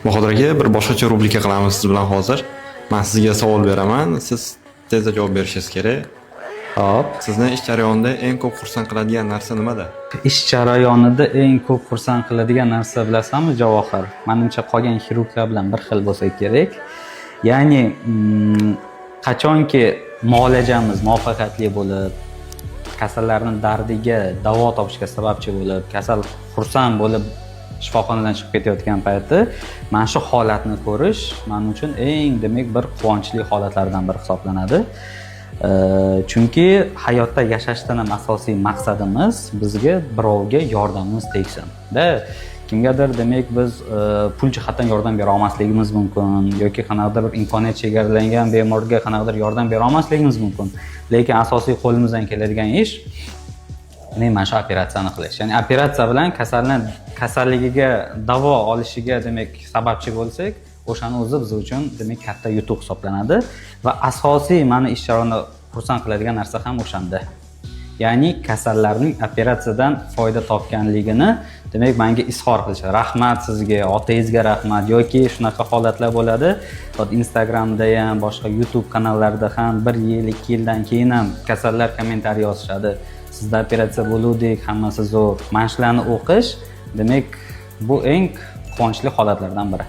Bahodir aka, bir boshqacha rubrika qilamiz siz bilan hozir. Man sizga savol beraman, siz tezda javob berishingiz kerak. Xo'p. Sizni ish jarayonida eng ko'p xursand qiladigan narsa nimada? Ish jarayonida eng ko'p xursand qiladigan narsa, bilasanmi, Javohir? Manimcha, qolgan xirurglar bilan bir xil bo'lsa kerak. Ya'ni qachonki muolajamiz muvaffaqiyatli bo'lib, kasallarni dardiga davo topishga sababchi bo'lib, kasal xursand bo'lib shifoxonadan chiqib ketayotgan payti, mana shu holatni ko'rish man uchun eng, demak, bir quvonchli holatlardan biri hisoblanadi. Chunki hayotda yashashdan ham asosiy maqsadimiz bizga birovga yordamimiz tegsin da. Kimgadir, demak, biz pul jihatdan yordam bera olmasligimiz mumkin yoki qanaqadir bir imkoniyat chegaralangan bemorga qanaqadir yordam bera olmasligimiz mumkin, lekin asosiy qo'limizdan keladigan ish, demak, mana shu operatsiyani qilish, ya'ni operatsiya bilan kasalni kasalligiga davo olishiga, demak, sababchi bo'lsak, o'shani o'zi biz uchun, demak, katta yutuq hisoblanadi. Va asosiy mani ish jarayonida xursand qiladigan narsa ham o'shanda, ya'ni kasallarning operatsiyadan foyda topganligini, demak, manga izhor qilishadi: "Rahmat sizga, otangizga rahmat" yoki shunaqa holatlar bo'ladi. Hop, Instagramda ham, boshqa YouTube kanallarida ham bir yil, 2 yildan keyin ham kasallar kommentariy yozishadi: "Sizda operatsiya bo'luvdik, hammasi zo'r". Mana shularni o'qish, demak, bu eng quvonchli holatlardan biri.